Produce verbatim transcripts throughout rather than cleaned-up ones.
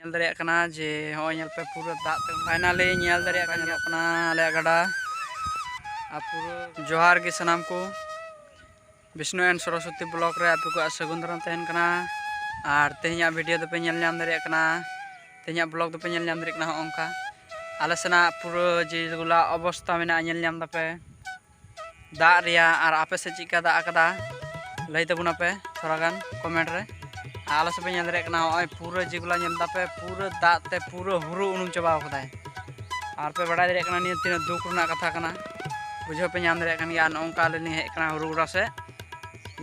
ᱧᱮᱞ ᱫᱟᱲᱮᱭᱟᱜ ᱠᱟᱱᱟ ᱡᱮ ᱦᱚᱸᱜᱼᱚᱭ ᱧᱮᱞ ᱯᱮ, ᱯᱩᱨᱟᱹ ᱫᱟᱜ ᱛᱮ finally ᱧᱮᱞ ᱫᱟᱲᱮᱭᱟᱜ ᱠᱟᱱᱟ, ᱧᱮᱞᱚᱜ ᱠᱟᱱᱟ ᱟᱞᱮᱭᱟᱜ ᱜᱟᱰᱟ᱾ ᱟᱨ ᱯᱩᱨᱟᱹ ᱡᱚᱦᱟᱨ ᱜᱮ ᱥᱟᱱᱟᱢ ᱠᱚ, ᱵᱤᱥᱱᱩ and ᱥᱚᱨᱚᱥᱚᱛᱤ vlog ᱨᱮ ᱟᱯᱮ ᱠᱚᱣᱟᱜ ᱥᱟᱹᱜᱩᱱ ᱫᱟᱨᱟᱢ ᱛᱟᱦᱮᱱ ᱠᱟᱱᱟ᱾ ᱟᱨ ᱛᱮᱦᱮᱧᱟᱜ video ᱫᱚᱯᱮ ᱧᱮᱞ ᱧᱟᱢ ᱫᱟᱲᱮᱭᱟᱜ ᱠᱟᱱᱟ, ᱛᱮᱦᱮᱧᱟᱜ vlog ᱫᱚᱯᱮ ᱧᱮᱞ ᱧᱟᱢ ᱫᱟᱲᱮᱭᱟᱜ ᱠᱟᱱᱟ᱾ ᱦᱚᱸᱜᱼᱚ ᱱᱚᱝᱠᱟ ᱟᱞᱮ ᱥᱮᱱᱟᱜ ᱯᱩᱨᱟᱹ ᱡᱮᱜᱩᱞᱟ ᱚᱵᱚᱥᱛᱟ ᱢᱮᱱᱟᱜᱼᱟ, ᱧᱮᱞ ᱧᱟᱢ ᱫᱟᱯᱮ ᱫᱟᱜ ᱨᱮᱭᱟᱜ᱾ ᱟᱨ ᱟᱯᱮ ᱥᱮᱫ ᱪᱮᱫ ᱞᱮᱠᱟ ᱫᱟᱜ ᱟᱠᱟᱫᱟ, ᱞᱟᱹᱭ ᱛᱟᱵᱚᱱᱟᱯᱮ ᱛᱷᱚᱲᱟ ᱜᱟᱱ comment ᱨᱮ᱾ ᱟᱨ ᱟᱞᱮ ᱥᱮᱫ ᱯᱮ ᱧᱮᱞ ᱫᱟᱲᱮᱭᱟᱜ ᱠᱟᱱᱟ, ᱦᱚᱸᱜᱼᱚᱭ ᱯᱩᱨᱟᱹ ᱡᱮᱜᱩᱞᱟ ᱧᱮᱞ ᱫᱟᱯᱮ, ᱯᱩᱨᱟᱹ ᱫᱟᱜ ᱛᱮ ᱯᱩᱨᱟᱹ ᱦᱩᱨᱩ ᱩᱱᱩᱢ ᱪᱟᱵᱟᱣ ᱠᱟᱫᱟᱭ᱾ ᱟᱨ ᱯᱮ ᱵᱟᱲᱟᱭ ᱫᱟᱲᱮᱭᱟᱜ ᱠᱟᱱᱟ ᱱᱤᱭᱟᱹ ᱛᱤᱱᱟᱹᱜ ᱫᱩᱠ ᱨᱮᱱᱟᱜ ᱠᱟᱛᱷᱟ ᱠᱟᱱᱟ, ᱵᱩᱡᱷᱟᱹᱣ ᱯᱮ ᱧᱟᱢ ᱫᱟᱲᱮᱭᱟᱜ ᱠᱟᱱ ᱜᱮᱭᱟ᱾ ᱟᱨ ᱱᱚᱜᱼᱚ ᱱᱚᱝᱠᱟ ᱟᱞᱮ ᱞᱤᱧ ᱦᱮᱡ ᱟᱠᱟᱱᱟ ᱦᱩᱨᱩ ᱜᱚᱰᱟ ᱥᱮᱫ,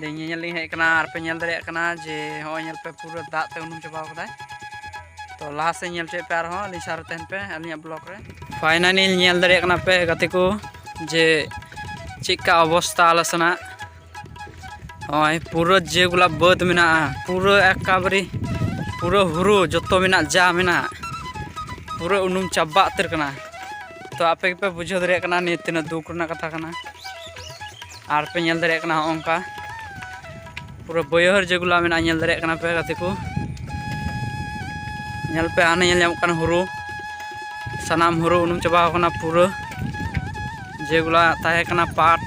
ᱞᱤᱧ ᱧᱮᱧᱮᱞ ᱞᱤᱧ ᱦᱮᱡ ᱟᱠᱟᱱᱟ᱾ ᱟᱨ ᱯᱮ ᱧᱮᱞ ᱫᱟᱲᱮᱭᱟᱜ ᱠᱟᱱᱟ ᱡᱮ ᱦᱚᱸᱜᱼᱚᱭ ᱧᱮᱞ ᱯᱮ, ᱯᱩᱨᱟᱹ ᱫᱟᱜ ᱛᱮ ᱩᱱᱩᱢ ᱪᱟᱵᱟᱣ ᱠᱟᱫᱟᱭ᱾ ᱛᱚ ᱞᱟᱦᱟ ᱥᱮᱫ ᱧᱮᱞ ᱦᱚᱪᱚᱭᱮᱫ ᱯᱮ, ᱟᱨᱦᱚᱸ ᱟᱹᱞᱤᱧ ᱥᱟᱶ ᱨᱮ ᱛᱟᱦᱮᱱ ᱯᱮ ᱟᱹᱞᱤᱧᱟᱜ vlog ᱨᱮ᱾ Finally ᱧᱮᱞ ᱫᱟᱲᱮᱭᱟᱜ ᱠᱟᱱᱟ ᱯᱮ ᱜᱟᱛᱮ ᱠᱚ ᱡᱮ ᱪᱮᱫᱠᱟ ᱚᱵᱚᱥᱛᱟ ᱟᱞᱮ ᱥᱮᱱᱟᱜ᱾ ᱱᱚᱜᱼᱚᱭ ᱯᱩᱨᱟᱹ ᱡᱮᱜᱩᱞᱟ ᱵᱟᱹᱫᱽ ᱢᱮᱱᱟᱜᱼᱟ, ᱯᱩᱨᱟᱹ ᱮᱠᱟᱵᱟᱨᱮ ᱯᱩᱨᱟᱹ ᱦᱩᱨᱩ ᱡᱚᱛᱚ ᱢᱮᱱᱟᱜ, ᱡᱟ ᱢᱮᱱᱟᱜ ᱯᱩᱨᱟᱹ ᱩᱱᱩᱢ ᱪᱟᱵᱟ ᱩᱛᱟᱹᱨ ᱠᱟᱱᱟ᱾ ᱛᱚ ᱟᱯᱮ ᱜᱮᱯᱮ ᱵᱩᱡᱷᱟᱹᱣ ᱫᱟᱲᱮᱭᱟᱜ ᱠᱟᱱᱟ ᱱᱤᱭᱟᱹ ᱛᱤᱱᱟᱹᱜ ᱫᱩᱠ ᱨᱮᱱᱟᱜ ᱠᱟᱛᱷᱟ ᱠᱟᱱᱟ᱾ ᱟᱨ ᱯᱮ ᱧᱮᱞ ᱫᱟᱲᱮᱭᱟᱜ ᱠᱟᱱᱟ ᱦᱚᱸᱜᱼᱚ ᱱᱚᱝᱠᱟ ᱯᱩᱨᱟᱹ ᱵᱟᱹᱭᱦᱟᱹᱲ ᱡᱮᱜᱩᱞᱟ ᱢᱮᱱᱟᱜᱼᱟ, ᱧᱮᱞ ᱫᱟᱲᱮᱭᱟᱜ ᱠᱟᱱᱟ ᱯᱮ ᱜᱟᱛᱮ ᱠᱚ᱾ ᱧᱮᱞ ᱯᱮ, ᱦᱟᱱᱮ ᱧᱮᱞ ᱧᱟᱢᱚᱜ ᱠᱟᱱᱟ ᱦᱩᱨᱩ, ᱥᱟᱱᱟᱢ ᱦᱩᱨᱩ ᱩᱱᱩᱢ ᱪᱟᱵᱟᱣ ᱠᱟᱱᱟ ᱯᱩᱨᱟᱹ᱾ ᱡᱮᱜᱩᱞᱟ ᱛᱟᱦᱮᱸ ᱠᱟᱱᱟ ᱯᱟᱴ,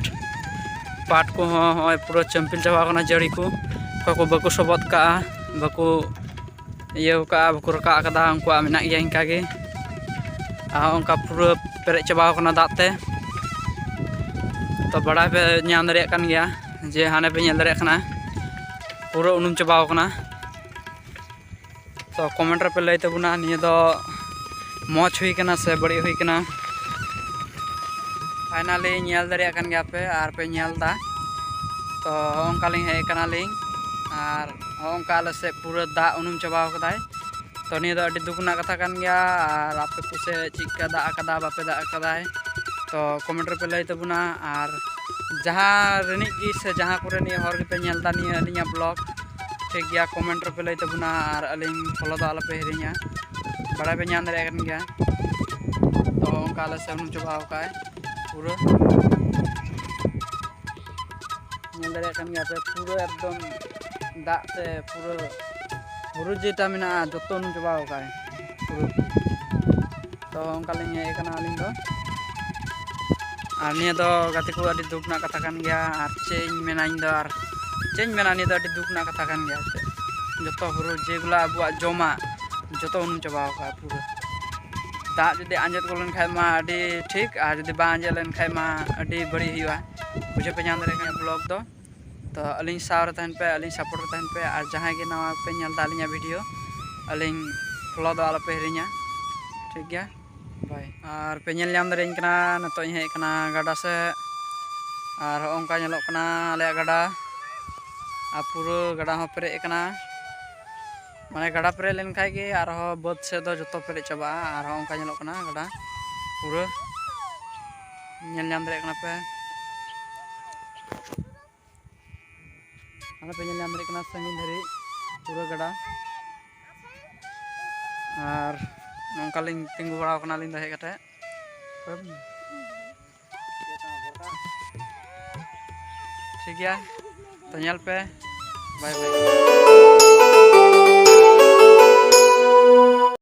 ᱯᱟᱴ ᱠᱚᱦᱚᱸ ᱦᱚᱸᱜᱼᱚᱭ ᱯᱩᱨᱟᱹ ᱪᱟᱹᱢᱯᱤᱞ ᱪᱟᱵᱟᱣ ᱠᱟᱱᱟ ᱡᱟᱹᱲᱤ ᱠᱚ᱾ ᱚᱠᱚᱭ ᱠᱚ ᱵᱟᱠᱚ ᱥᱚᱵᱚᱫ ᱠᱟᱜᱼᱟ, ᱵᱟᱠᱚ ᱤᱭᱟᱹ ᱠᱟᱜᱼᱟ, ᱵᱟᱠᱚ ᱨᱟᱠᱟᱵ ᱠᱟᱫᱟ, ᱩᱱᱠᱩᱣᱟᱜ ᱢᱮᱱᱟᱜ ᱜᱮᱭᱟ ᱤᱱᱠᱟ ᱜᱮ᱾ ᱟᱨ ᱚᱱᱠᱟ ᱯᱩᱨᱟᱹ ᱯᱮᱨᱮᱡ ᱪᱟᱵᱟᱣ ᱠᱟᱱᱟ ᱫᱟᱜ ᱛᱮ᱾ ᱛᱚ ᱵᱟᱲᱟᱭ ᱯᱮ ᱧᱟᱢ ᱫᱟᱲᱮᱭᱟᱜ ᱠᱟᱱ ᱜᱮᱭᱟ ᱡᱮ ᱦᱟᱱᱮ ᱯᱮ ᱧᱮᱞ ᱫᱟᱲᱮᱭᱟᱜ ᱠᱟᱱᱟ ᱯᱩᱨᱟᱹ ᱩᱱᱩᱢ ᱪᱟᱵᱟᱣ ᱠᱟᱱᱟ᱾ ᱛᱚ comment ᱨᱮᱯᱮ ᱞᱟᱹᱭ ᱛᱟᱵᱚᱱᱟ ᱱᱤᱭᱟᱹ ᱫᱚ ᱢᱚᱡᱽ ᱦᱩᱭ ᱠᱟᱱᱟ ᱥᱮ ᱵᱟᱹᱲᱤᱡ ᱦᱩᱭ ᱠᱟᱱᱟ᱾ Finally ᱧᱮᱞ ᱫᱟᱲᱮᱭᱟᱜ ᱠᱟᱱ ᱜᱮᱭᱟ ᱯᱮ ᱟᱨ ᱯᱮ ᱧᱮᱞ ᱮᱫᱟ᱾ ᱛᱚ ᱦᱚᱸᱜᱼᱚ ᱱᱚᱝᱠᱟ ᱞᱤᱧ ᱦᱮᱡ ᱟᱠᱟᱱᱟᱞᱤᱧ ᱟᱨ ᱦᱚᱸᱜᱼᱚ ᱱᱚᱝᱠᱟ ᱟᱞᱮ ᱥᱮᱫ ᱯᱩᱨᱟᱹ ᱫᱟᱜ ᱩᱱᱩᱢ ᱪᱟᱵᱟᱣ ᱠᱟᱫᱟᱭ᱾ ᱛᱚ ᱱᱤᱭᱟᱹ ᱫᱚ ᱟᱹᱰᱤ ᱫᱩᱠ ᱨᱮᱱᱟᱜ ᱠᱟᱛᱷᱟ ᱠᱟᱱ ᱜᱮᱭᱟ᱾ ᱟᱨ ᱟᱯᱮ ᱠᱚᱥᱮᱫ ᱪᱮᱫ ᱞᱮᱠᱟ ᱫᱟᱜ ᱟᱠᱟᱫᱟ, ᱵᱟᱯᱮ ᱫᱟᱜ ᱟᱠᱟᱫᱟᱭ, ᱛᱚ comment ᱨᱮᱯᱮ ᱞᱟᱹᱭ ᱛᱟᱵᱚᱱᱟ᱾ ᱟᱨ ᱡᱟᱦᱟᱸ ᱨᱤᱱᱤᱡ ᱜᱮ ᱥᱮ ᱡᱟᱦᱟᱸ ᱠᱚᱨᱮᱱᱤᱡ ᱦᱚᱲ ᱜᱮᱯᱮ ᱧᱮᱞ ᱮᱫᱟ ᱱᱤᱭᱟᱹ ᱟᱹᱞᱤᱧᱟᱜ vlog, ᱴᱷᱤᱠ ᱜᱮᱭᱟ, comment ᱨᱮᱯᱮ ᱞᱟᱹᱭ ᱛᱟᱵᱚᱱᱟ ᱟᱨ ᱟᱹᱞᱤᱧ follow ᱫᱚ ᱟᱞᱚᱯᱮ ᱦᱤᱲᱤᱧᱟ᱾ ᱵᱟᱲᱟᱭ ᱯᱮ ᱧᱟᱢ ᱫᱟᱲᱮᱭᱟᱜ ᱠᱟᱱ ᱜᱮᱭᱟ, ᱛᱚ ᱚᱱᱠᱟ ᱟᱞᱮ ᱥᱮᱫ ᱩᱱᱩᱢ ᱪᱟᱵᱟᱣ ᱠᱟᱜᱼᱟᱭ ᱯᱩᱨᱟᱹ᱾ ᱧᱮᱞ ᱫᱟᱲᱮᱭᱟᱜ ᱠᱟᱱ ᱜᱮᱭᱟ ᱯᱮ, ᱯᱩᱨᱟᱹ ᱮᱠᱫᱚᱢ ᱫᱟᱜ ᱛᱮ ᱯᱩᱨᱟᱹ ᱦᱩᱲᱩ ᱡᱮᱴᱟ ᱢᱮᱱᱟᱜᱼᱟ, ᱡᱚᱛᱚ ᱩᱱᱩᱢ ᱪᱟᱵᱟ ᱟᱠᱟᱫᱟᱭ ᱦᱩᱲᱩ᱾ ᱛᱚ, ᱚᱱᱠᱟ ᱞᱤᱧ ᱦᱮᱡ ᱟᱠᱟᱱᱟ ᱟᱹᱞᱤᱧ ᱫᱚ᱾ ᱟᱨ ᱱᱤᱭᱟᱹ ᱫᱚ, ᱜᱟᱛᱮ ᱠᱚ, ᱟᱹᱰᱤ ᱫᱩᱠ ᱨᱮᱱᱟᱜ ᱠᱟᱛᱷᱟ ᱠᱟᱱ ᱜᱮᱭᱟ᱾ ᱟᱨ ᱪᱮᱫ ᱤᱧ ᱢᱮᱱᱟ, ᱤᱧ ᱫᱚ ᱟᱨ ᱪᱮᱫ ᱤᱧ ᱢᱮᱱᱟ, ᱱᱤᱭᱟᱹ ᱫᱚ ᱟᱹᱰᱤ ᱫᱩᱠ ᱨᱮᱱᱟᱜ ᱠᱟᱛᱷᱟ ᱠᱟᱱ ᱜᱮᱭᱟ᱾ ᱮᱱᱛᱮᱫ, ᱡᱚᱛᱚ ᱦᱩᱲᱩ ᱡᱮᱜᱩᱞᱟ ᱟᱵᱚᱣᱟᱜ ᱡᱚᱢᱟᱜ, ᱡᱚᱛᱚ ᱩᱱᱩᱢ ᱪᱟᱵᱟ ᱟᱠᱟᱫᱼᱟ ᱯᱩᱨᱟᱹ᱾ ᱫᱟᱜ ᱡᱩᱫᱤ ᱟᱸᱡᱮᱫ ᱜᱚᱫ ᱞᱮᱱᱠᱷᱟᱱ ᱢᱟ ᱟᱹᱰᱤ ᱴᱷᱤᱠ, ᱟᱨ ᱡᱩᱫᱤ ᱵᱟᱝ ᱟᱸᱡᱮᱫ ᱞᱮᱱᱠᱷᱟᱱ ᱢᱟ ᱟᱹᱰᱤ ᱵᱟᱹᱲᱤᱡ ᱦᱩᱭᱩᱜᱼᱟ᱾ ᱵᱩᱡᱷᱟᱹᱣ ᱯᱮ ᱧᱟᱢ ᱫᱟᱲᱮᱭᱟᱜ ᱠᱟᱱᱟ vlog ᱫᱚ᱾ ᱛᱚ, ᱟᱹᱞᱤᱧ ᱥᱟᱶ ᱨᱮ ᱛᱟᱦᱮᱱ ᱯᱮ, ᱟᱹᱞᱤᱧ support ᱨᱮ ᱛᱟᱦᱮᱱ ᱯᱮ᱾ ᱟᱨ ᱡᱟᱦᱟᱸᱭ ᱜᱮ ᱱᱟᱣᱟ ᱯᱮ ᱧᱮᱞ ᱮᱫᱟ ᱟᱹᱞᱤᱧᱟᱜ video, ᱟᱹᱞᱤᱧ follow ᱫᱚ ᱟᱞᱚᱯᱮ ᱦᱤᱲᱤᱧᱟ, ᱴᱷᱤᱠ ᱜᱮᱭᱟ? Bye. ᱟᱨ ᱯᱮ ᱧᱮᱞ ᱧᱟᱢ ᱫᱟᱲᱮᱭᱟᱹᱧ ᱠᱟᱱᱟ, ᱱᱤᱛᱚᱜ ᱤᱧ ᱦᱮᱡ ᱟᱠᱟᱱᱟ ᱜᱟᱰᱟ ᱥᱮᱫ᱾ ᱟᱨ ᱦᱚᱸᱜᱼᱚ ᱱᱚᱝᱠᱟ ᱧᱮᱞᱚᱜ ᱠᱟᱱᱟ ᱟᱞᱮᱭᱟᱜ ᱜᱟᱰᱟ᱾ ᱟᱨ ᱯᱩᱨᱟᱹ ᱜᱟᱰᱟ ᱦᱚᱸ ᱯᱮᱨᱮᱡ ᱟᱠᱟᱱᱟ᱾ ᱢᱟᱱᱮ, ᱜᱟᱰᱟ ᱯᱮᱨᱮᱡ ᱞᱮᱱᱠᱷᱟᱡ ᱜᱮ ᱟᱨᱦᱚᱸ ᱵᱟᱹᱫᱽ ᱥᱮᱫ ᱫᱚ ᱡᱚᱛᱚ ᱯᱮᱨᱮᱡ ᱪᱟᱵᱟᱜᱼᱟ᱾ ᱟᱨᱦᱚᱸ ᱚᱱᱠᱟ ᱧᱮᱞᱚᱜ ᱠᱟᱱᱟ ᱜᱟᱰᱟ ᱯᱩᱨᱟᱹ ᱧᱮᱞ ᱧᱟᱢ ᱫᱟᱲᱮᱭᱟᱜ ᱠᱟᱱᱟ ᱯᱮ᱾ ᱟᱨ ᱯᱮ ᱧᱮᱞ ᱧᱟᱢ ᱫᱟᱲᱮᱭᱟᱜ ᱠᱟᱱᱟ ᱥᱟᱺᱜᱤᱧ ᱫᱷᱟᱹᱨᱤᱡ ᱯᱩᱨᱟᱹ ᱜᱟᱰᱟ᱾ ᱟᱨ ᱱᱚᱝᱠᱟ ᱞᱤᱧ ᱛᱤᱸᱜᱩ ᱵᱟᱲᱟ ᱟᱠᱟᱱᱟ ᱟᱹᱞᱤᱧ ᱫᱚ ᱦᱮᱡ ᱠᱟᱛᱮ᱾ ᱴᱷᱤᱠ ᱜᱮᱭᱟ, ᱛᱚ, ᱧᱮᱞ ᱯᱮ᱾ Bye bye.